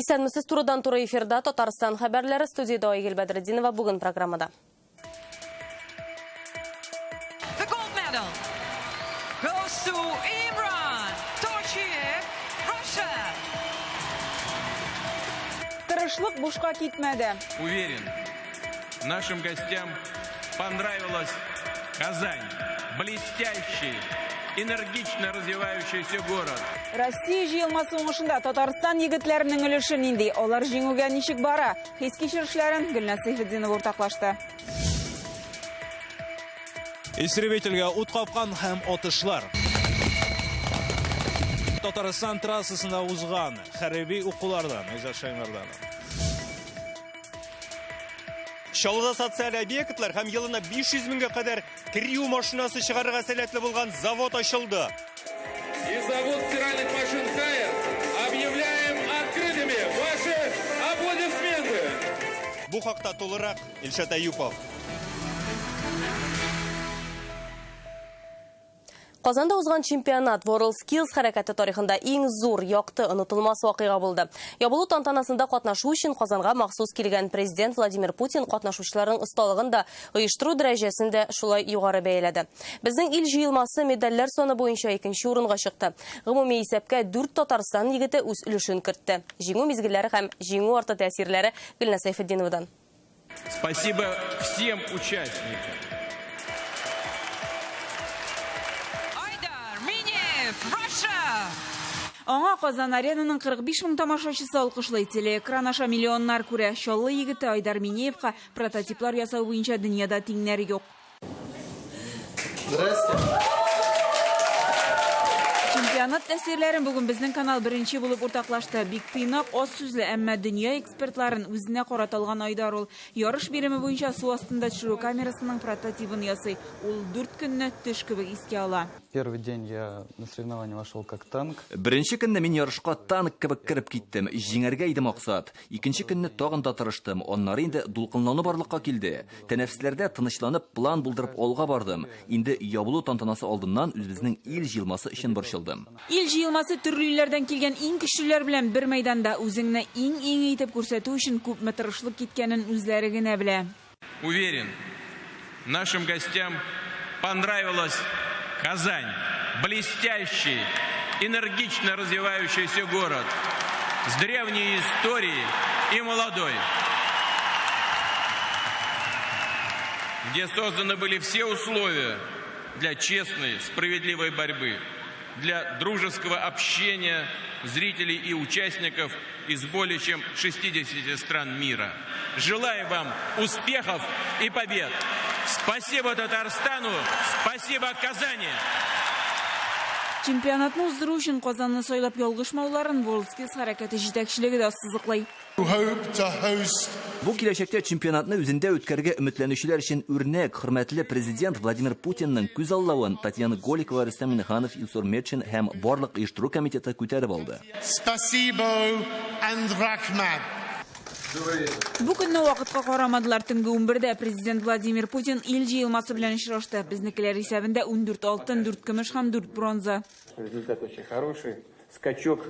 Исәнмесез, турыдан-туры эфирда Татарстан хәбәрләре, студиядә Айгөл Бәдретдинова бүген программада. The gold medal goes to Imran Toshiev, Russia. Тырышлык бушка китмәде. Уверен, нашим гостям понравилась Казань. Блестящий, энергично развивающийся город. Россия җыелмасы уңышында Татарстан егетләренең өлеше нинди? Алар җиңүгә ничек бара? Хис-кичерешләрен Гөлназ Сәйфетдинова уртаклашты. Истребительгә ут капкан һәм атышлар. Татарстан трассасында узган хәрби укулардан Айзат Шаймарданов. Чаллыда социаль объектлар һәм елына 500 меңгә кадәр кер машинасы чыгарырга сәләтле булган завод ачылды. И завод стиральных машин Хайер объявляем открытыми. Ваши аплодисменты! Бу хакта тулырак Илшат Әюпов. Казанда узган чемпионат WorldSkills хәрәкәте тарихында иң зур, якты, онытылмас вакыйга булды. Ябылу тантанасында катнашу өчен Казанга махсус килгән президент Владимир Путин катнашучыларның осталыгын да, оештыру дәрәҗәсен дә шулай югары бәяләде. Безнең ил җыелмасы медальләр саны буенча икенче урынга чыкты. Гомуми исәпкә дүрт Татарстан егете үз өлешен кертте. Җиңү мизгелләре һәм җиңү арты тәэсирләре Гөлназ Сәйфетдиновадан. Спасибо всем участникам. Айдар Минеев, Russia. Аңа Казан Аренаның 45 мең тамашачысы алкышлый. Телеэкран аша миллионнар күрә. Чаллы егете Айдар Минеевка прототиплар ясау буенча дөньяда тиңнәр юк. Здрасте. Чемпионат тәэсирләрен бүген безнең канал беренче булып уртаклашты. Бик тыйнак, аз сүзле, әмма дөнья экспертларын үзенә карата алган Айдар ул. Ярыш биреме буенча су астында төшерү камерасының прототибын ясый. Ул дүрт көнне төш кебек искә ала. Первый день я на соревнования вошел как танк. Беренче көнне мин ярышка танк кебек кереп киттем. Җиңәргә иде максат. Икенче көнне тагын да тырыштым. Аннары инде дулкынлану барлыкка килде. Тәнәфесләрдә тынычланып, план булдырып алга бардым. Инде ябылу тантанасы алдыннан үзебезнең ил җыелмасы өчен борчылдым. Ил җыелмасы төрле илләрдән килгән иң көчлеләр белән бер мәйданда үзеңне иң-иң итеп күрсәтү өчен күпме тырышлык киткәнен үзләре генә белә. Уверен, нашим гостям понравилась Казань. Блестящий, энергично развивающийся город с древней историей и молодой, где созданы были все условия для честной, справедливой борьбы, для дружеского общения зрителей и участников из более чем 60 стран мира. Желаю вам успехов и побед! Спасибо Татарстану, спасибо Казани! Чемпионатны уздыру өчен Казанны сайлап ялгышмауларын WorldSkills хәрәкәте җитәкчелеге дә ассызыклый. Бу киләчәктә чемпионатны үзендә үткәрергә өметләнүчеләр өчен үрнәк, хөрмәтле президент Владимир Путинның күзаллавын Татьяна Голикова, Рөстәм Миңнеханов, Илсур Метшин һәм барлык оештыру комитеты күтәреп алды. Спасибо and рәхмәт. Бу көнне вакытка карамадылар. Төнге 11дә президент Владимир Путин ил җыелмасы белән очрашты. Безнекеләр исәбендә 14 алтын, 4 көмеш һәм 4 бронза. Результат очень хороший. Скачок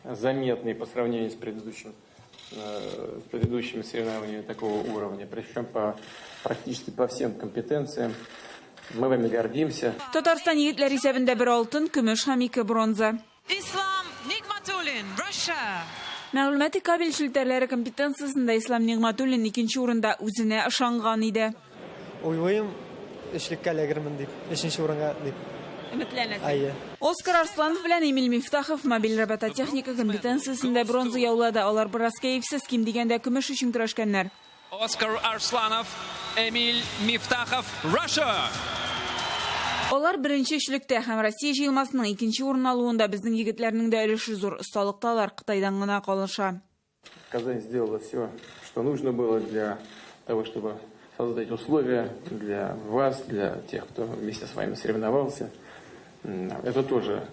заметный по сравнению с предыдущим, с предыдущими соревнованиями такого уровня. Причем практически по всем компетенциям. Мы вами гордимся. Татарстан егетләре исәбендә бер алтын, көмеш һәм 2 бронза. Ислам Нигматуллин, Russia. Мәгълүмати кабель челтәрләре компетенциясендә Ислам Нигматуллин икенче урында үзенә ышанган иде. Уйлыйм, өчлеккә эләгермен дип, өченче урынга дип. Өметләнәсең. Әйе. Оскар Арсланов белән Эмиль Мифтахов мобиль робототехника компетенциясендә бронза яулады. Алар бераз кәефсез, ким дигәндә көмеш өчен көрәшкәннәр. Оскар Арсланов, Эмиль Мифтахов, Russia. Алар беренче өчлектә һәм Россия җыелмасының икенче урын алуында безнең егетләрнең дә өлеше зур. Осталыкта алар Кытайдан гына калыша. Казань сделала все, что нужно было для того, чтобы создать условия для вас, для тех, кто вместе с вами соревновался. Это тоже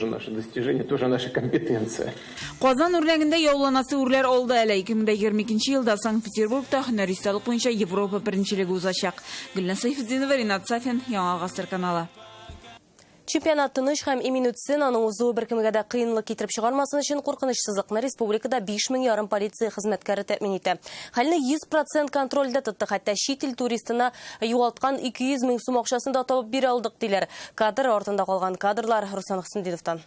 наше достижение, тоже наша компетенция. Казан үрнәгендә яуланасы үрләр алда әле. 2022 елда Санкт-Петербургта һөнәри осталык буенча Европа беренчелеге узачак. Гөлназ Сәйфетдинова, Ринат Сафин, Яңа Гасыр каналы. Чемпионат тыныч һәм имин үтсен, аның узуы беркемгә дә кыенлык китереп чыгармасын өчен куркынычсызлыкны республикада 5500 полиция хезмәткәре тәэмин итә. Хәлне 100% контрольдә тотты, хәтта чит ил туристына югалткан 200 мең сум акчасын да табып бирә алдык, диләр. Кадр артында калган кадрлар Руслан Хөснетдиновтан.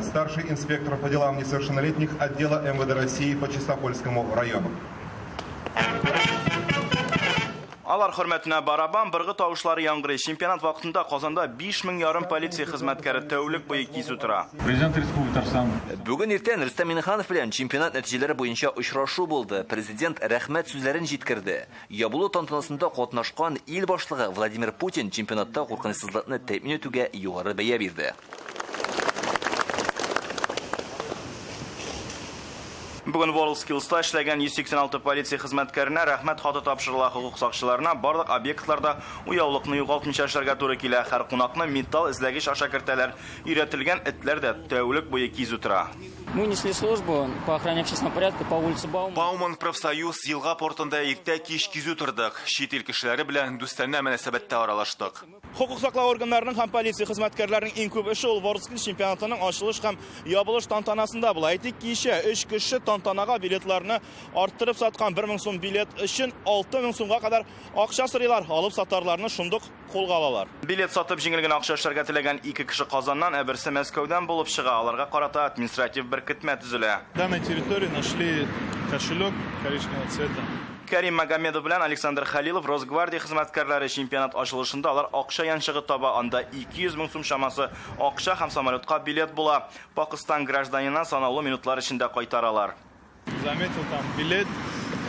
Старший инспектор по делам несовершеннолетних отдела МВД России по Чистопольскому району. Алар хөрмәтенә барабан, быргы тавышлары яңгырый. Чемпионат вакытында Казанда 5500 полиция хезмәткәре тәүлек буе кизү тора. Президент Республики Татарстан. Бүген иртән Рөстәм Миңнеханов белән чемпионат нәтиҗәләре буенча очрашу булды. Президент рәхмәт сүзләрен җиткерде. Ябылу тантанасында катнашкан ил башлыгы Владимир Путин чемпионатта куркынычсызлыкны тәэмин итүгә югары бәя бирде. Бүген WorldSkills'та эшләгән 186 полиция хезмәткәренә рәхмәт хаты тапшырыла. Хокук сакчыларына барлык объектларда уяулыкны югалтмыйча эшләргә туры килә. Һәр кунакны металл эзләгеч аша кертәләр. Өйрәтелгән этләр дә тәүлек буе кизү тора. Мы несли службу по охране общественного порядка по улице Бауман. Бауман профсоюз елга портында иртә кич кизү тордык. Чит ил кешеләре белән дустанә мөнәсәбәттә аралаштык. Хокук саклау органнарының һәм полиция хезмәткәрләренең иң күп эше ул WorldSkills чемпионатының ачылыш һәм ябылыш тантанасында була. Әйтик, кичә 3 кеше тантанага билетларны арттырып саткан 1000 сум билет өчен 6000 сумга кадәр акча сорыйлар. Алып сатарларны шундук кулга алалар. Билет сатып җиңел генә акча эшләргә теләгән 2 кеше Казаннан, ә берсе Мәскәүдән булып чыга. Аларга карата административ беркетмә төзелә. В данной территории нашли кошелек коричневого цвета. Карим Магомедов белән Александр Халилов Росгвардия хезмәткәрләре чемпионат ачылышында алар акча янчыгы таба. Анда 200 мең сум чамасы акча һәм самолетка билет була. Пакистан гражданина санаулы минутлар эчендә кайтаралар. Заметил там билет,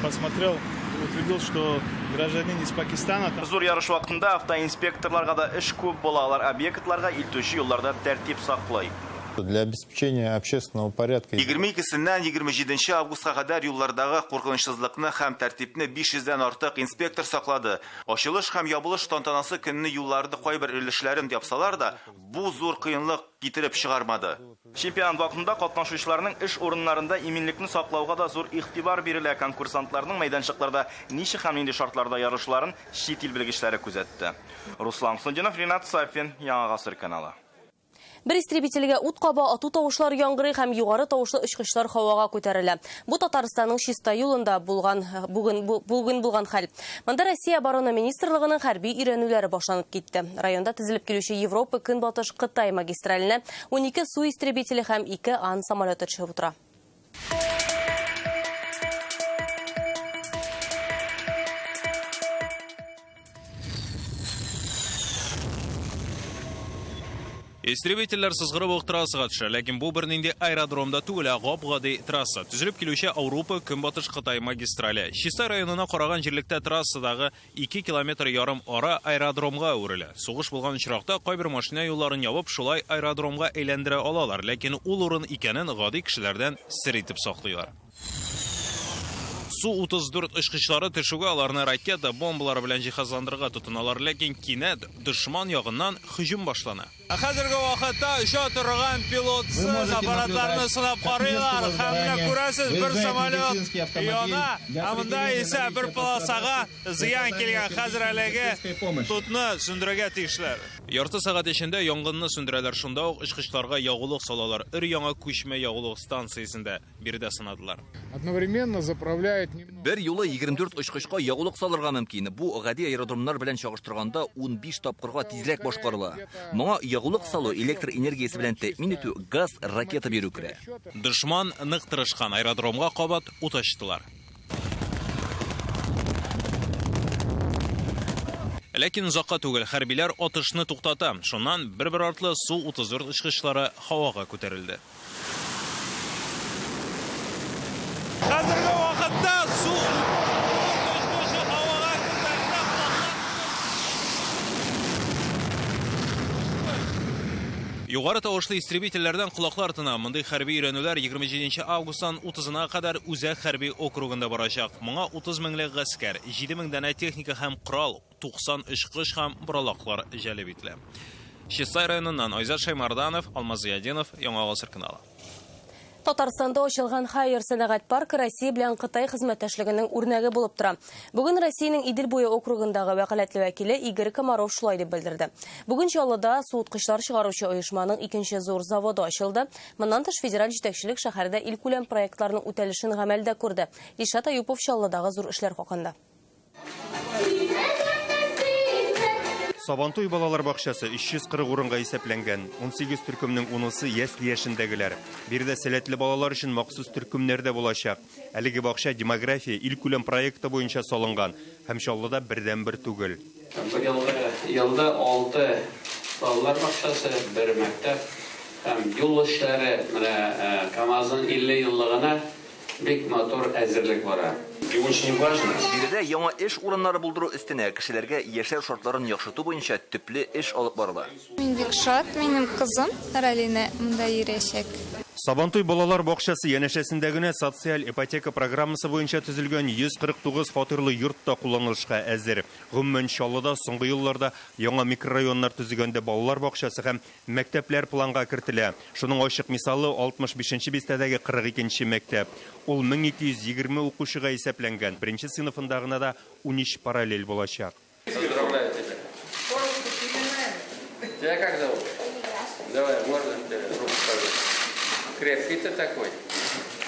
посмотрел, утвердил, что гражданин из Пакистана. Зур ярыш вакытында автоинспекторларга да эш күп була. Алар объектларга илтүче юлларда тәртип саклый. Для обеспечения общественного порядка. 22-сеннән 27 августка кадәр юллардагы куркынычсызлыкны һәм тәртипне 500дән артык инспектор саклады. Ачылыш һәм ябылыш тантанасы көнне юлларны кайбер өлешләрен япсалар да, бу зур кыенлык китереп чыгармады. Чемпионат вакытында катнашучыларның эш урыннарында иминлекне саклауга да зур игътибар бирелә. Конкурсантларның мәйданчыкларда ничек һәм нинди шартларда ярышларын чит ил белгечләре күзәтте. Руслан Хөснетдинов, Ринат Сафин, Яңа Гасыр каналы. Бер истребительгә ут каба, ату тавышлары яңгырый һәм югары тавышлы очкычлар һавага күтәрелә. Бу Татарстанның Чистай юлында булган бүген булган хәл. Монда Россия оборона министрлыгының хәрби өйрәнүләре башланып китте. Районда төзелеп килүче Европа Көнбатыш Кытай магистраленә 12 су истребителе һәм 2 Ан самолеты төшеп утыра. Истребительләр сызгырып ук трассага төшә, ләкин бу бернинди аэродромда түгел, ә гап-гади трасса. Төзелеп килүче Ауропа Көнбатыш Кытай магистрале. Чистай районына караган җирлектә трассадагы 2 километр ярым ара аэродромга әверелә. Сугыш булган очракта кайбер машина юлларын ябып, шулай аэродромга әйләндерә алалар, ләкин ул урын икәнен гади кешеләрдән сер итеп саклыйлар. Су-34 очкычлары төшүгә аларны ракета, бомбалары белән җиһазландырырга тотыналар, ләкин кинәт дошман ягыннан һөҗүм башлана. Хәзерге вакытта оча торган пилотсыз аппаратларны сынап карыйлар. Һәм менә күрәсез, бер самолет яна, ә монда исә бер полосага зыян килгән. Хәзер әлеге тутны сүндерергә тиешләр. Ярты сәгать эчендә янгынны сүндерәләр. Шунда ук очкычларга ягулык салалар. Өр-яңа күчмә ягулык станциясендә биредә сынадылар. Одновременно заправляет Бер юлы 24 очкычка ягулык салырга мөмкин. Бу гади аэродромнар белән чагыштырганда 15 тапкырга тизрәк башкарыла. Моңа ягулык салу, электр энергиясе белән тәэмин итү, газ, ракета бирү керә. Дошман нык тырышкан, аэродромга кабат ут ачтылар. Ләкин озакка түгел, хәрбиләр атышны туктата. Шуннан бер-бер артлы Су-34 очкычлары һавага күтәрелде. Хәзерге вакытта Су-34 очкычы һавага күтәрелә. Югары тавышлы истребительләрдән колаклар тына. Мондый хәрби өйрәнүләр 27 августтан 30-на кадәр Үзәк хәрби округында барачак. Моңа 30 меңлек гаскәр, 7 мең данә техника һәм корал, 90 очкыч һәм боралаклар җәлеп ителә. Чистай районыннан Айзат Шаймарданов, Алмаз Зыядинов, Яңа Гасыр каналы. Татарстанда ачылган Хайер сәнәгать паркы Россия белән Кытай хезмәттәшлегенең үрнәге булып тора. Бүген Россиянең Идел буе округындагы вәкаләтле вәкиле Игорь Комаров шулай дип белдерде. Бүген Чаллыда суыткычлар чыгаручы оешманың икенче зур заводы ачылды. Моннан тыш федераль җитәкчелек шәһәрдә илкүләм проектларның үтәлешен гамәлдә күрде. Илшат Аюпов Чаллыдагы зур эшләр хакында. Сабантуй балалар бакчасы 340 урынга исәпләнгән. 18 төркемнең 10ысы ясле яшендәгеләр. Биредә сәләтле балалар өчен махсус төркемнәр дә булачак. Әлеге бакча демография илкүләм проекты буенча салынган һәм Чаллыда бердәнбер түгел. Быелгы елда 6 балалар бакчасы, бер мәктәп һәм юл эшләре, менә КАМАЗның 50 еллыгына бик матур әзерлек бара. И очень важно. Биредә яңа эш урыннары булдыру өстенә, кешеләргә яшәү шартларын яхшырту буенча төпле эш алып барыла. Мин бик шат, минем кызым Ралина монда йөрәчәк. Сабантуй балалар бакчасы янәшәсендә генә социаль ипотека программасы буенча төзелгән 149 фатирлы йорт та кулланылышка әзер. Гомумән, Чаллыда соңгы елларда яңа микрорайоннар төзегәндә балалар бакчасы һәм мәктәпләр планга кертелә. Шуның ачык мисалы 65 бистәдәге 42 мәктәп. Ул 1220 укучыга исәпләнгән. Беренче сыйныфында гына да 13 параллель булачак. Поздравляю тебя. Тебя как зовут? Давай, можно тебе руку пожать? Крепкий ты такой.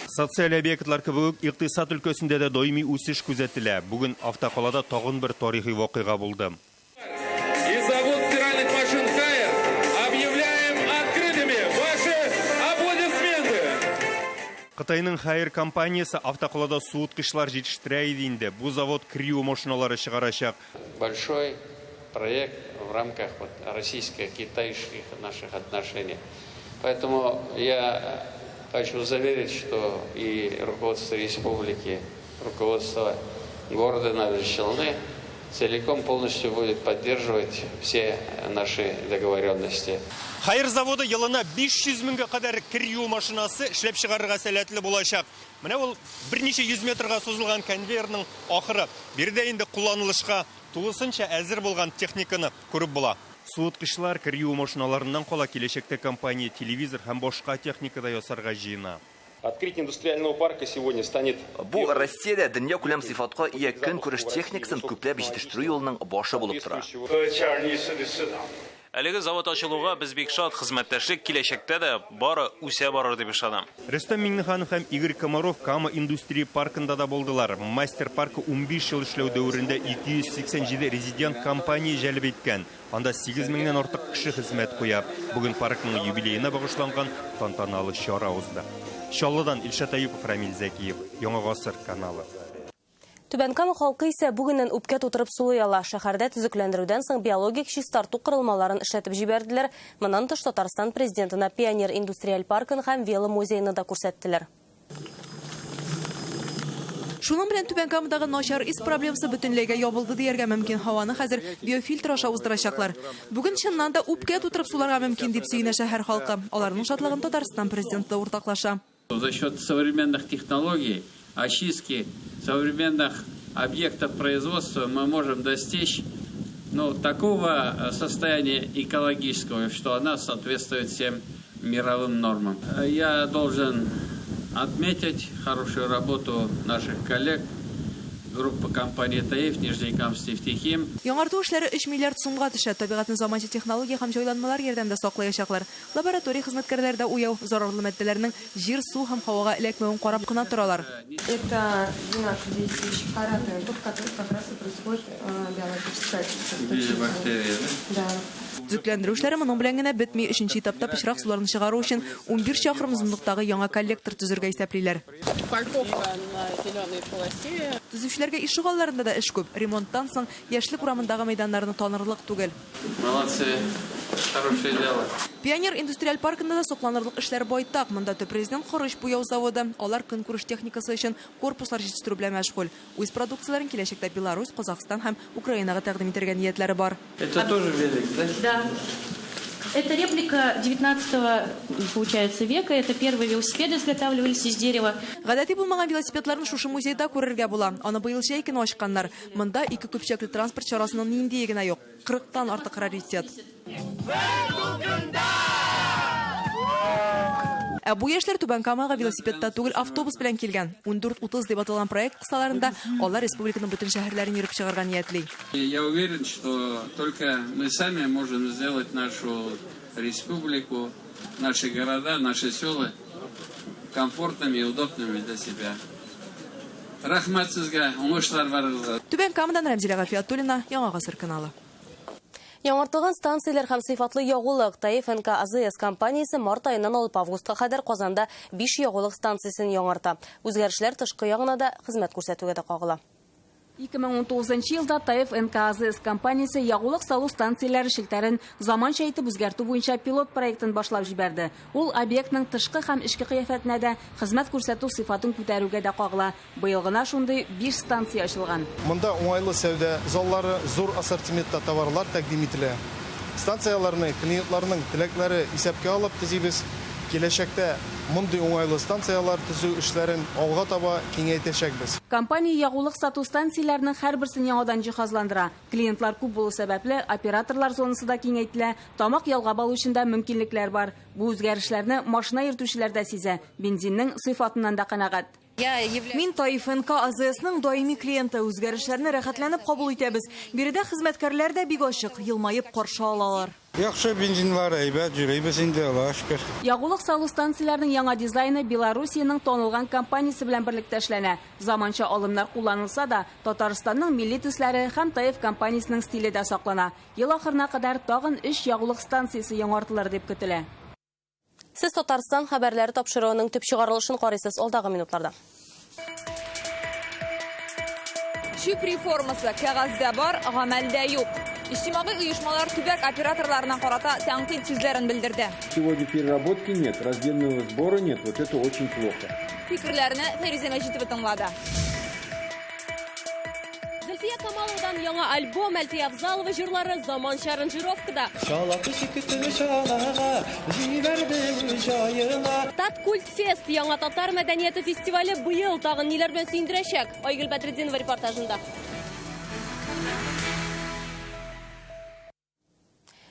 Социаль объектлар кебек үк икътисад өлкәсендә дә даими үсеш күзәтелә. Бүген автокалада тагын бер тарихи вакыйга булды. И завод стиральных машин Хайер объявляем открытыми. Ваши аплодисменты. Кытайның Хайер компаниясе автокалада суыткычлар җитештерә иде инде. Бу завод крио машиналары чыгарачак. Большой проект в рамках российско-китайских наших отношений. Поэтому я хочу заверить, что и руководство республики, руководство города Набережные Челны целиком полностью будет поддерживать все наши договоренности. Хайер заводы елына 500 меңгә кадәр кер юу машинасы эшләп чыгарырга сәләтле булачак. Менә ул берничә йөз метрга сузылган конвейерның ахыры. Биредә инде кулланылышка тулысынча әзер булган техниканы күреп була. Суыткычлар, кер юу машиналарыннан кала киләчәктә компания телевизор һәм башка техника да ясарга җыена. Открытие индустриального парка сегодня станет Бу Россиядә дөньякүләм сыйфатка ия көнкүреш техникасын күпләп җитештерү юлының башы булып тора. Әлеге завод ачылуга без бик шат, хезмәттәшлек киләчәктә дә бары үсә барыр дип ышанам. Рөстәм Миңнеханов һәм Игорь Комаров Кама индустрия паркында да булдылар. Мастер паркы 15 ел эшләү дәверендә 287 резидент компания җәлеп иткән. Анда 8 меңнән артык кеше хезмәт куя. Бүген паркның юбилеена багышланган тантаналы чара узды. Чаллыдан Илшат Аюпов, Рамил Зәкиев, Яңа Гасыр каналы. Түбән Кама халкы исә бүгеннән үпкә тутырып сулый ала. Шәһәрдә төзекләндерүдән соң биологик чистарту корылмаларын эшләтеп җибәрделәр. Моннан тыш Татарстан президентына Пионер индустриаль паркын һәм веломузейны да күрсәттеләр. Шуның белән Түбән Камадагы начар ис проблемасы бөтенләйгә ябылды дияргә мөмкин. Һаваны хәзер биофильтр аша уздырачаклар. Бүген чыннан да үпкә тутырып суларга мөмкин дип сөенә шәһәр халкы. Аларның шатлыгын Татарстан президенты да уртаклаша. За счет современных технологий, очистки современных объектов производства мы можем достичь, такого состояния экологического, что она соответствует всем мировым нормам. Я должен отметить хорошую работу наших коллег, группы компании ТАИФ, Нижнекамскнефтехим. Яңарту эшләре 3 миллиард сумга төшә. Табигатьне заманча технология һәм җайланмалар ярдәмендә саклаячаклар. Лаборатория хезмәткәрләре дә уяу, зарарлы матдәләрнең җир, су һәм һавага эләкмәвен карап кына торалар. Это 12 действующих аппаратов, в которых как раз и происходит биологическая очистка. Бактерии, да? Да. Төзекләндерү эшләре моның белән генә бетми. Өченче этапта пычрак суларны чыгару өчен 11 чакрым озынлыктагы яңа коллектор төзергә исәплиләр. Парковка на зеленой полосе. Төзүчеләргә ишегалларында да эш күп. Ремонттан соң Яшьлек урамындагы мәйданнарны танырлык түгел. Молодцы, хорошее дело. Пионер индустриаль паркында да сокланырлык эшләр байтак. Монда төп президент корыч буяу заводы. Алар көнкүреш техникасы өчен корпуслар җитештерү белән мәшгуль. Үз продукцияләрен киләчәктә Беларусь, Казахстан һәм Украинага тәкъдим итәргә ниятләре бар. Это тоже велик, да? Да. Это реплика 19-го, получается, века. Это первые велосипеды изготавливались из дерева. Гадәти булмаган велосипедларны шушы музейда күрергә була. Аны быел җәй көне ачканнар. Монда ике көпчәкле транспорт чарасының ниндие генә юк. 40-тан артык раритет. Ә бу яшьләр Түбән Камага велосипедта түгел, автобус белән килгән. 14.30 дип аталган проект кысаларында алар республиканың бөтен шәһәрләрен йөреп чыгарга ниятли. Я уверен, что только мы сами можем сделать нашу республику, наши города, наши села комфортными и удобными для себя. Рәхмәт сезгә, уңышлар барыгызга. Түбән Камадан Рәмзилә Гафиятуллина, Яңа Гасыр каналы. Яңартылган станцияләр һәм сыйфатлы ягулык ТАИФ НК АЗС компаниясе март аеннан алып августка кадәр Казанда 5 ягулык станциясен яңарта. Үзгәрешләр тышкы ягына да, хезмәт күрсәтүгә дә кагыла. 2019 елда ТАИФ НК АЗС компаниясе ягулык салу станцияләре челтәрен заманча итеп үзгәртү буенча пилот проектын башлап җибәрде. Ул объектның тышкы һәм эчке кыяфәтенә дә, хезмәт күрсәтү сыйфатын күтәрүгә дә кагыла. Быел гына шундый 5 станция ачылган. Монда уңайлы сәүдә заллары, зур ассортиментта товарлар тәкъдим ителә. Станцияләрне клиентларның теләкләре исәпкә алып төзибез. Киләчәктә мондый уңайлы станцияләр төзү эшләрен алга таба киңәйтәчәкбез. Компания ягулык сату станцияләренең һәрберсен яңадан җиһазландыра. Клиентлар күп булу сәбәпле, операторлар зонасы да киңәйтелә, тамак ялгап алу өчен дә мөмкинлекләр бар. Бу үзгәрешләрне машина йөртүчеләр дә сизә. Бензинның сыйфатыннан да канәгать. Мин ТАИФ НК АЗСның даими клиенты. Үзгәрешләрне рәхәтләнеп кабул итәбез. Биредә хезмәткәрләр дә бик ачык, елмаеп каршы алалар. Яхшы бензинлар әйбәт, йөрибез инде, Аллага шөкер. Ягулык салу станцияләренең яңа дизайны Белоруссиянең танылган компаниясе белән берлектә эшләнә. Заманча алымнар кулланылса да, Татарстанның милли төсләре һәм ТАИФ компаниясенең стиле дә саклана. Ел ахырына кадәр тагын 3 ягулык станциясе яңартылыр дип көтелә. Сез Татарстан хәбәрләре тапшыруының төп чыгарылышын карыйсыз алдагы минутларда. Чүп реформасы кәгазьдә бар, гамәлдә юк. Иҗтимагый оешмалар төбәк операторларына карата тәнкыйть сүзләрен белдерде. Сегодня переработки нет, раздельного сбора нет, вот это очень плохо. Фикерләрне Фәризә Мәҗитова тыңлады. Зөлфия Камаловадан яңа альбом, Әлфия Авзалова җырлары заманча аранжировкада. Таткультфест яңа татар мәдәнияте фестивале быел тагын ниләр белән сөендерәчәк? Айгөл Бәдретдинова репортажында.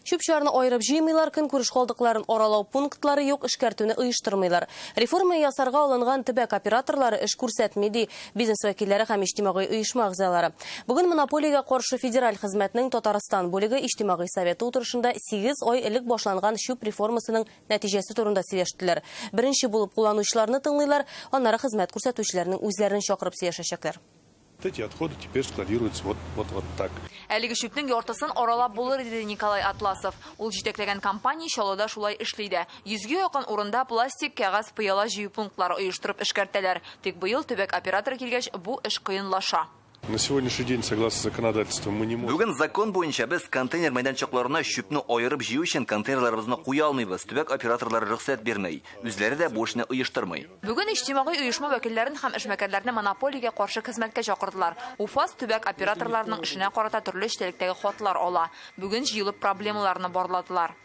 Чүп-чарны айырып җыймыйлар, көнкүреш калдыкларын аралау пунктлары юк, эшкәртүне оештырмыйлар. Реформа ясарга алынган төбәк операторлары эш күрсәтми, ди бизнес вәкилләре һәм иҗтимагый оешма әгъзалары. Бүген монополиягә каршы федераль хезмәтнең Татарстан бүлеге иҗтимагый советы утырышында 8 ай элек башланган чүп реформасының нәтиҗәсе турында сөйләштеләр. Беренче булып кулланучыларны тыңлыйлар, аннары хезмәт күрсәтүчеләрнең үзләрен чакырып сөйләшәчәкләр. Эти отходы теперь складируются вот так. Әлеге чүпнең яртысын аралап булыр иде Николай Атласов. Ул җитәкләгән компания Чаллыда шулай эшли дә. 100гә якын урында пластик, кәгазь, пыяла җыю пунктлары оештырып эшкәртәләр. Тик быел төбәк операторы килгәч, бу эш кыенлаша. На сегодняшний день, согласно законодательству, мы не можем. Бүген закон буенча без контейнер мәйданчыкларына чүпне аерып җыю өчен контейнерларыбызны куя алмыйбыз. Төбәк операторлары рөхсәт бирмәй. Үзләре дә бу эшне оештырмый. Бүген иҗтимагый оешма вәкилләрен һәм эшмәкәрләрне монополиягә каршы хезмәткә чакырдылар. УФАС төбәк операторларының эшенә карата төрле эчтәлектәге хатлар ала. Бүген җыелып проблемаларны барладылар.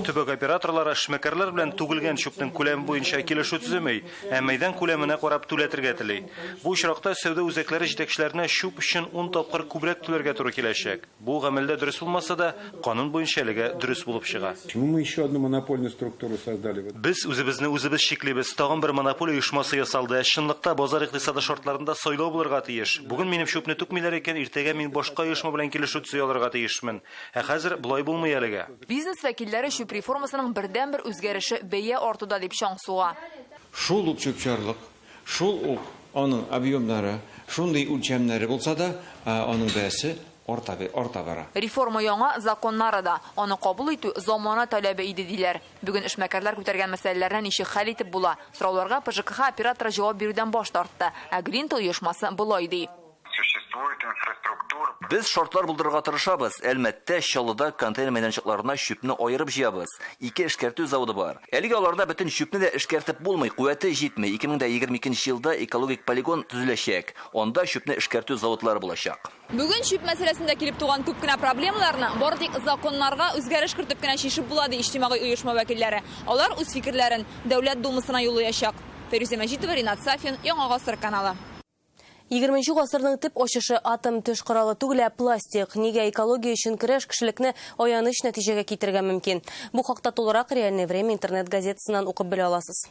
Төбәк операторлары эшмәкәрләр белән түгелгән чүпнең күләме буенча килешү төземей, ә мәйдан күләменә карап түләтергә тели. Бу очракта сәүдә үзәкләре җитәкчеләренә чүп өчен 10 тапкыр күбрәк түләргә туры киләчәк. Бу гамәлдә дөрес булмаса да, канун буенча әлегә дөрес булып чыга. Почему мы еще одну монопольную структуру создали? Без үзебезне үзебез чиклибез. Тагын бер монополия оешмасы ясалды. Чынлыкта базар икътисады шартларында сайлау булырга тиеш. Бүген минем чүпне түкмиләр икән, иртәгә мин башка оешма белән килешү төзи алырга тиешмен. Ә хәзер болай булмый әлегә. Бизнес вәкилләре чүп реформасының бердәнбер үзгәреше бәя артуда дип чаң суга. Шул ук чүп-чарлык, шул ук аның объемнары, шундый үлчәмнәре булса да, аның бәясе арта бара. Реформа яңа законнары да, аны кабул итү замана таләбе иде диләр. Бүген эшмәкәрләр күтәргән мәсьәләләрне ничек хәл итеп була? Сорауларга ПЖКХ операторы җавап бирүдән баш тартты. Ә Гринтел оешмасы болай ди. Без шартлар булдырырга тырышабыз. Әлмәттә, Чаллыда контейнер мәйданчыкларына чүпне аерып җыябыз. 2 эшкәртү заводы бар. Әлегә аларда бөтен чүпне дә эшкәртеп булмый, куәте җитми. 2022 елда экологик полигон төзеләчәк. Анда чүпне эшкәртү заводлары булачак. Бүген чүп мәсьәләсендә килеп туган күп кенә проблемаларны бары тик законнарга үзгәреш кертеп кенә чишеп була, ди иҗтимагый оешма вәкилләре. Алар үз фикерләрен Дәүләт Думасына юллаячак. Фәрүзә Мәҗитова, Ринат Сафин, Яңа Гасыр каналы. 20 гасырның төп ачышы атом төш коралы түгел, ә пластик. Нигә экология өчен көрәш кешелекне аяныч нәтиҗәгә китерергә мөмкин? Бу хакта тулырак «Реальное время» интернет-газетасыннан укып белә аласыз.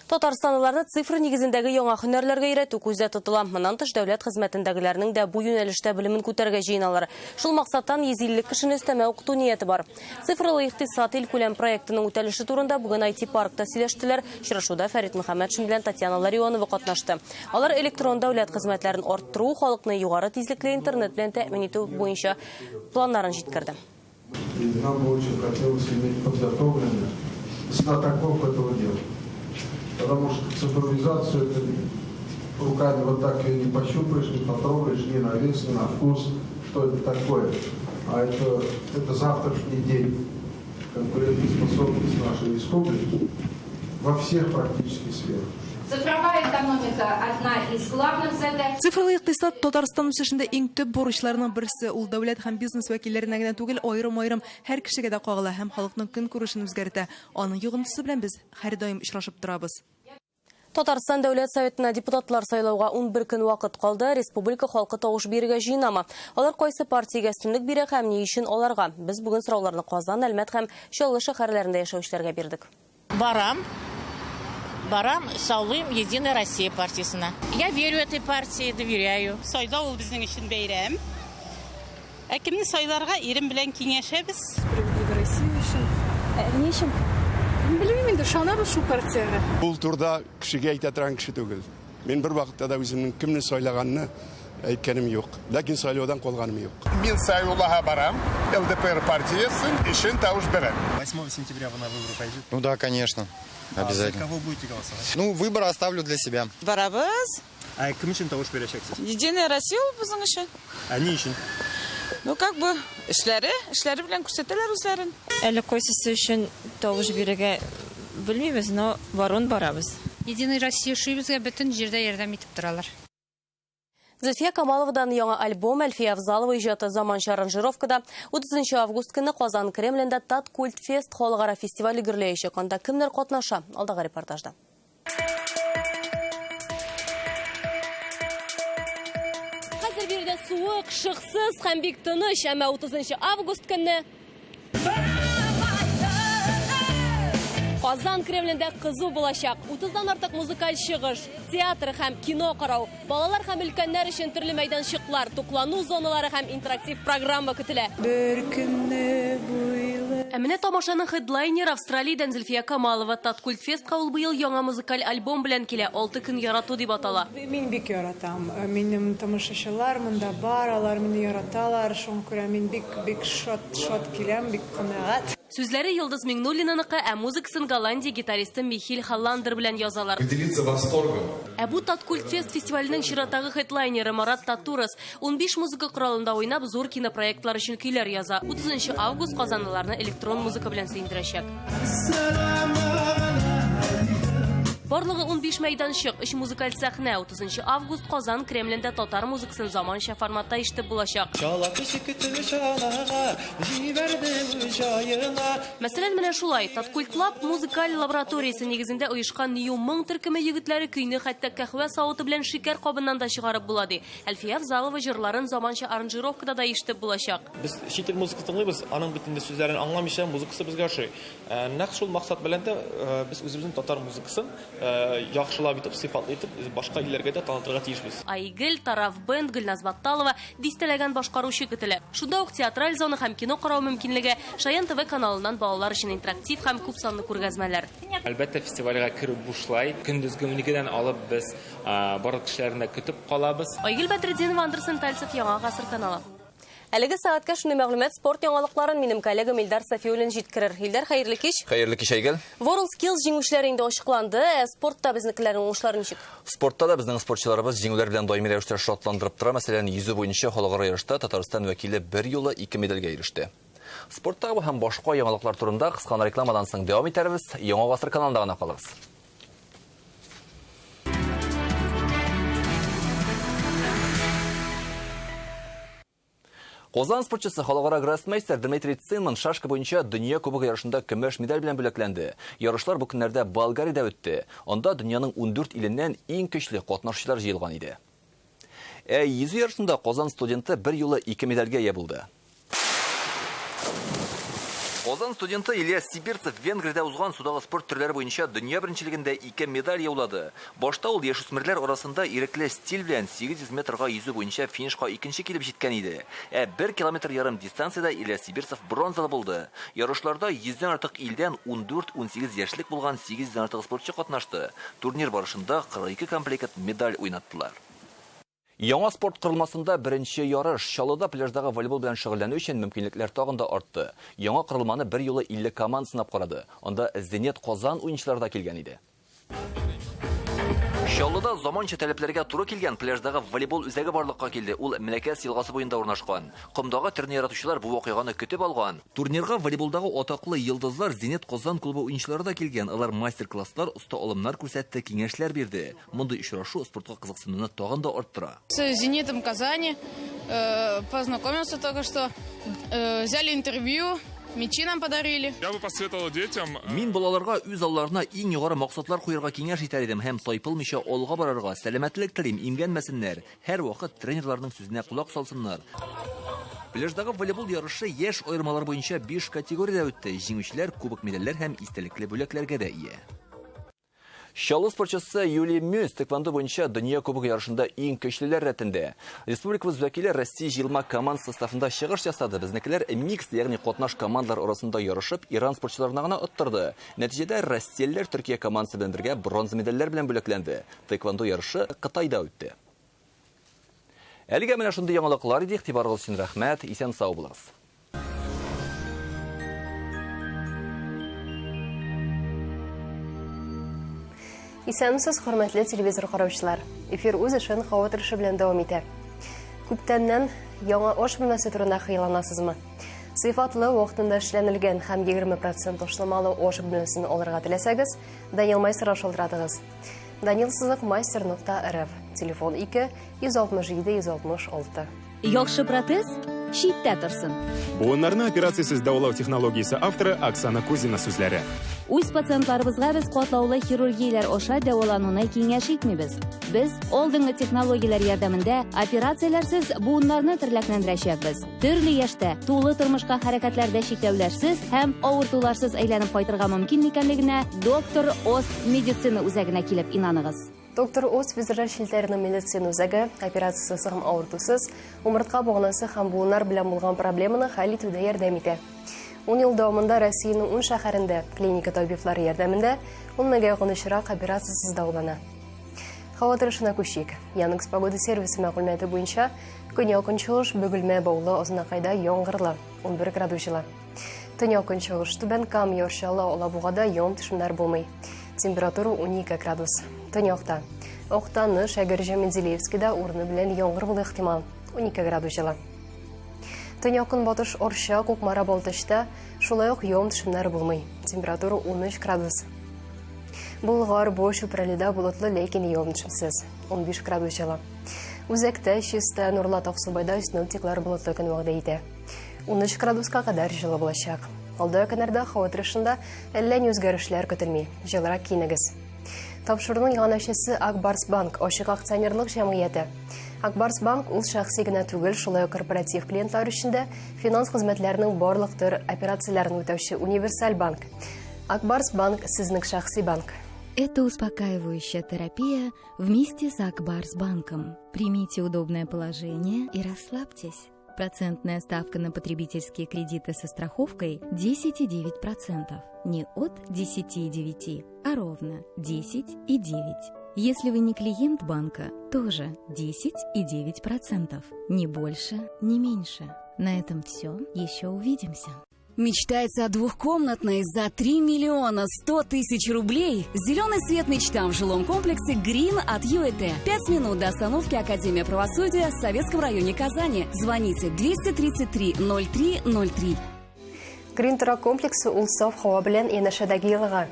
Татарстанлыларны цифра нигезендәге яңа һөнәрләргә өйрәтү күздә тотыла. Моннан тыш дәүләт хезмәтендәгеләрнең дә бу юнәлештә белемен күтәрергә җыеналар. Шул максаттан 150 кешене өстәмә укыту нияте бар. Цифрлы икътисад илкүләм проектының үтәлеше турында бүген IT-паркта сөйләштеләр. Очрашуда Фәрит Мөхәммәтшин белән Татьяна Ларионова катнашты. Алар электрон дәүләт хезмәтләрен арттыру, халыкны югары тизлекле интернет белән тәэмин итү буенча планнарын җиткерде. И нам бы очень хотелось иметь подготовленных знатоков этого дела. Потому что цифровизацию ты руками вот так ее не пощупаешь, не потрогаешь, ни на вес, ни на вкус, что это такое. А это завтрашний день, конкурентоспособность нашей республики во всех практически сферах. Цифровая экономика одна из главных задач. Цифрлы икътисад Татарстан үсешендә иң төп бурычларның берсе. Ул дәүләт һәм бизнес вәкилләренә генә түгел, аерым-аерым һәр кешегә дә кагыла һәм халыкның көнкүрешен үзгәртә. Аның йогынтысы белән без һәрдаим очрашып торабыз. Татарстан Дәүләт Советына депутатлар сайлауга 11 көн вакыт калды. Республика халкы тавыш бирергә җыенамы? Алар кайсы партиягә өстенлек бирә һәм ни өчен аларга? Без бүген сорауларны Казан, Әлмәт һәм Чаллы шәһәрләрендә яшәүчеләргә бирдек. Барам. Барам, саулыйм Единая Россия партиясына. Я верю этой партии, доверяю. Сайлау ул безнең өчен бәйрәм. Ә кемне сайларга ирем белән киңәшәбез. Справедливая Россия өчен. Ни өчен? Белмим инде, ышанабыз шул партиягә. Ул турда кешегә әйтә торган кеше түгел. Мин бер вакытта да үземнең кемне сайлаганны әйткәнем юк. Ләкин сайлаудан калганым юк. Мин сайлауга барам, ЛДПР партиясын өчен тавыш бирәм. 8 сентября вы на выборы пойдете? Ну да, конечно. Обязательно. А за кого будете голосовать? Ну, выбор оставлю для себя. Барабыз. А кем өчен тавыш бирәчәксез? Единая Россия безнең өчен. А ни өчен? Ну, как бы, эшләре белән күрсәтәләр үзләрен. Әле кайсысы өчен тавыш бирергә белмибез, но баруын барабыз. Единая Россия шуыбызга бөтен җирдә ярдәм итеп торалар. Зөлфия Камаловадан яңа альбом, Әлфия Авзалова иҗаты заманча аранжировкада. 30 август көне Казан Кремлендә Таткультфест халыкара фестивале гөрләячәк. Анда кемнәр катнаша? Алдагы репортажда. Хәзер биредә суык, шыксыз һәм бик тыныч, әмма 30 август көнне Казан Кремлендә кызу булачак. 30-дан артык музыкаль чыгыш, театр һәм кино карау, балалар һәм өлкәннәр өчен төрле мәйданчыклар, туклану зоналары һәм интерактив программа көтелә. Бер көнне буйлы. Ә менә тамашаның хедлайнеры Австралиядән Зөлфия Камалова. Таткультфестка ул быел яңа музыкаль альбом белән килә. 6 көн ярату дип атала. Мин бик яратам. Минем тамашачылар монда бар, алар мине яраталар. Шуңа күрә мин бик шат киләм, бик канәгать. Сүзләре Йолдыз Миңнуллинаныкы, ә музыкасын Голландия гитаристы Михель Холландер белән язалар. Поделиться восторгом. Ә бу Таткультфест фестиваленең чираттагы хедлайнеры Марат Татурас. 15 музыка коралында уйнап, зур кинопроектлар өчен көйләр яза. 30 август казанлыларны электрон музыка белән сөендерәчәк. Барлыгы 15 мәйданчык, 3 музыкаль сәхнә. 30 август Казан Кремлендә татар музыкасын заманча форматта ишетеп булачак. Мәсәлән, менә шулай Таткультлаб музыкаль лабораториясе нигезендә оешкан Нью Моң төркеме егетләре көйне хәтта кәһвә савыты белән шикәр кабыннан да чыгарып була ди. Әлфия Авзалова җырларын заманча аранжировкада да ишетеп булачак. Без чит ил музыкасын тыңлыйбыз, аның бит инде сүзләрен аңламыйча музыкасы безгә ошый. Нәкъ шул максат белән дә без үзебезнең татар музыкасын яхшылап итеп, сыйфатлы итеп башка илләргә дә танытырга тиешбез. Айгөл, Тараф бенд, Гөлназ Батталова дистәләгән башкаручы көтелә. Шунда ук театраль зона һәм кино карау мөмкинлеге, Шаян ТВ каналыннан балалар өчен интерактив һәм күп санлы күргәзмәләр. Әлбәттә, фестивальгә керү бушлай. Көндезге 12-дән алып без барлык кешеләрне көтеп калабыз. Айгөл Бәдретдинова, Андерсен Тальцев, Яңа Гасыр каналы. Әлеге сәгатькә шундый мәгълүмат спорт яңалыкларын минем коллегам Илдар Сафиуллин җиткерер. Илдар, хәерле кич. Хәерле кич, Айгөл. WorldSkills җиңүчеләре инде ачыкланды. Ә спортта безнекеләрнең уңышлары ничек? Спортта да безнең спортчыларыбыз җиңүләр белән даими рәвештә шатландырып тора. Мәсәлән, йөзү буенча халыкара ярышта Татарстан вәкиле бер юлы 2 медальгә иреште. Спорттагы һәм башка яңалыклар турында кыска рекламадан соң дәвам итәрбез. Яңа Гасыр каналында гына калыгыз. Казан спортчысы халыкара гроссмейстер Дмитрий Цинман шашка буенча дөнья кубогы ярышында көмеш медаль белән бүләкләнде. Ярышлар бу көннәрдә Болгариядә үтте. Анда дөньяның 14 иленнән иң көчле катнашучылар җыелган иде. Ә йөзү ярышында Казан студенты бер юлы ике медальгә ия булды. Казан студенты Илья Сибирцев Венгриядә узган судагы спорт төрләре буенча дөнья беренчелегендә ике медаль яулады. Башта ул яшүсмерләр арасында ирекле стиль белән 800 метрга йөзү буенча финишка икенче килеп җиткән иде. Ә бер километр ярым дистанциядә Илья Сибирцев бронзалы булды. Ярышларда йөздән артык илдән 14-18 яшьлек булган 800 дән артык спортчы катнашты. Турнир барышында 42 комплект медаль уйнаттылар. Яңа спорт корылмасында беренче ярыш. Чаллыда пляждагы волейбол белән шөгыльләнү өчен мөмкинлекләр тагын да артты. Яңа корылманы бер юлы 50 команда сынап карады. Анда Зенит Казан уенчылары да килгән иде. Чаллыда заманча таләпләргә туры килгән пляждагы волейбол үзәге барлыкка килде. Ул Мәләкәс елгасы буенда урнашкан. Комдагы төрне яратучылар бу вакыйганы көтеп алган. Турнирга волейболдагы атаклы йолдызлар Зенит Казан клубы уенчылары да килгән. Алар мастер-класслар, оста алымнар күрсәтте, киңәшләр бирде. Мондый очрашу спортка кызыксынуны тагын да арттыра. С «Зенитом Казани» познакомился только что, взяли интервью, мячи нам подарили. Я бы посоветовал детям. Мин балаларга үз алларына иң югары максатлар куярга киңәш итәр идем һәм тайпылмыйча алга барырга, сәламәтлек телим, имгәнмәсеннәр. Һәрвакыт тренерларның сүзенә колак салсыннар. Пляждагы волейбол ярышы яшь аермалар буенча 5 категориядә үтте. Җиңүчеләр кубок, медальләр һәм истәлекле бүләкләргә дә ия. Чаллы спортчысы Юлия Мюс тэквондо буенча дөнья кубогы ярышында иң көчлеләр рәтендә. Республикабыз вәкиле Россия җыелма команда составында чыгыш ясады. Безнекеләр микс, ягъни катнаш командалар арасында ярышып, Иран спортчыларына гына оттырды. Нәтиҗәдә россиялеләр Төркия командасы белән бергә бронза медальләр белән бүләкләнде. Тэквондо ярышы Кытайда үтте. Әлегә менә шундый яңалыклар иде. Игътибарыгыз өчен рәхмәт. Исән сау булыгыз. Исәнмесез, хөрмәтле телевизор караучылар. Эфир үз эшен һава торышы белән дәвам итә. Күптәннән яңа аш бүлмәсе турында хыялланасызмы? Сыйфатлы, вакытында эшләнелгән һәм 20% ташламалы аш бүлмәсен алырга теләсәгез, Данил Майстерга шалтыратыгыз. Данил сызык мастер нокта рф. Телефон 2 167 166. Яхшы протез читтә торсын. Буыннарны операциясез дәвалау технологиясе авторы Оксана Кузина сүзләре. Үз пациентларыбызга без катлаулы хирургияләр аша дәвалануны киңәш итмибез. Без алдынгы технологияләр ярдәмендә операцияләрсез буыннарны терләкләндерәчәкбез. Төрле яшьтә тулы тормышка хәрәкәтләрдә чикләүләрсез һәм авыртуларсыз әйләнеп кайтырга мөмкин микәнлегенә Доктор Ост медицина үзәгенә килеп инаныгыз. Доктор Ост федераль челтәренең медицина үзәге операциясез һәм авыртусыз умыртка баганасы һәм буыннар белән булган проблеманы хәл итүдә ярдәм итә. 10 ел дәвамында Россиянең 10 шәһәрендә клиника табиблары ярдәмендә 10 меңгә якын очрак операциясез дәвалана. Һава торышына күчик. Яндекс погода сервисы мәгълүматы буенча көньяк-көнчыгыш Бөгелмә Баулы Азнакайда яңгырлы 11 градус җылы. Төньяк-көнчыгыш Түбән Кама, Яр Чаллы, Алабугада явым-төшемнәр булмый. Температура 12 градус. Төньякта Актаныш, Әгерҗе, Менделеевскида урыны белән яңгыр булу ихтимал. 12 градус җылы. Төньяк-көнбатыш Арча, Кукмара, Балтачта шулай ук явым-төшемнәр булмый. Температура 13 градус. Болгар, Буа, Чүпрәледә болытлы, ләкин явым-төшемсез. 15 градус җылы. Үзәктә, Чиста, Нурлат, Аксубайда синоптиклар болытлы көн вәгъдә итә. 13 градуска кадәр җылы булачак. Алда көннәрдә һава торышында әллә ни үзгәрешләр көтелми. Җылырак киенегез. Тапшыруның иганәчесе Ак Барс Банк ачык акционерлык җәмгыяте. Ак Барс Банк ул шәхси генә түгел, шулай ук корпоратив клиентлар өчен дә финанс хезмәтләренең барлык төр операцияләрен үтәүче универсаль банк. Ак Барс Банк сезнең шәхси банк. Это успокаивающая терапия вместе с Ак Барс Банком. Примите удобное положение и расслабьтесь. Процентная ставка на потребительские кредиты со страховкой 10,9%. Не от 10,9, а ровно 10,9. Если вы не клиент банка, тоже 10,9%. Ни больше, ни меньше. На этом все. Еще увидимся. Мечтается о двухкомнатной за 3 миллиона 100 тысяч рублей? Зеленый свет мечтам в жилом комплексе «Грин» от ЮЭТ. 5 минут до остановки Академия правосудия в Советском районе Казани. Звоните 233 03 03. Грин торак комплексы ул саф һава белән янәшәдәге елга.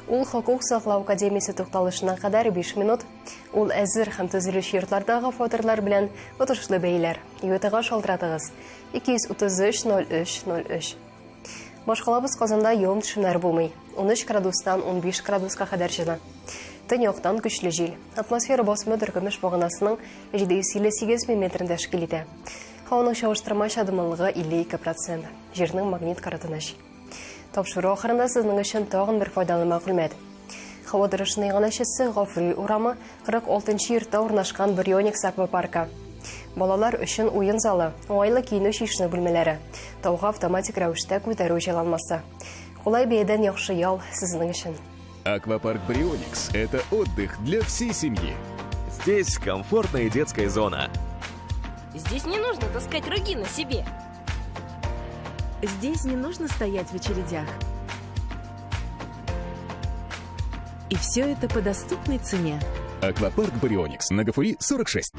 Ул хокук саклау академиясе тукталышына кадәр 5 минут. Ул әзер һәм төзелүче йортлардагы фатирлар белән отышлы бәяләр. ЮЭТга шалтыратыгыз. 233 03 03. Башкалабыз Казанда явым-төшемнәр булмый. 13 градустан 15 градуска кадәр җылы. Төньяктан көчле җил. Атмосфера басымы Төркемеш баганасының 758 миллиметрын тәшкил итә. Һаваның чагыштырмача дымлылыгы 52 процент. Җирнең магнит кыры тыныч. Тапшыру ахырында сезнең өчен тагын бер файдалы мәгълүмат. Һава торышының иганәчесе Гафури урамы 46 нчы йортта урнашкан Брионикс аквапаркы. Балалар өчен уен залы, уңайлы киенү-чишенү бүлмәләре, тауга автоматик рәвештә күтәрү җайланмасы. Кулай бәядән яхшы ял сезнең өчен. Аквапарк Брионикс – это отдых для всей семьи. Здесь комфортная детская зона. Здесь не нужно таскать руки на себе. Здесь не нужно стоять в очередях. И все это по доступной цене. Аквапарк Барионикс на Гафури 46.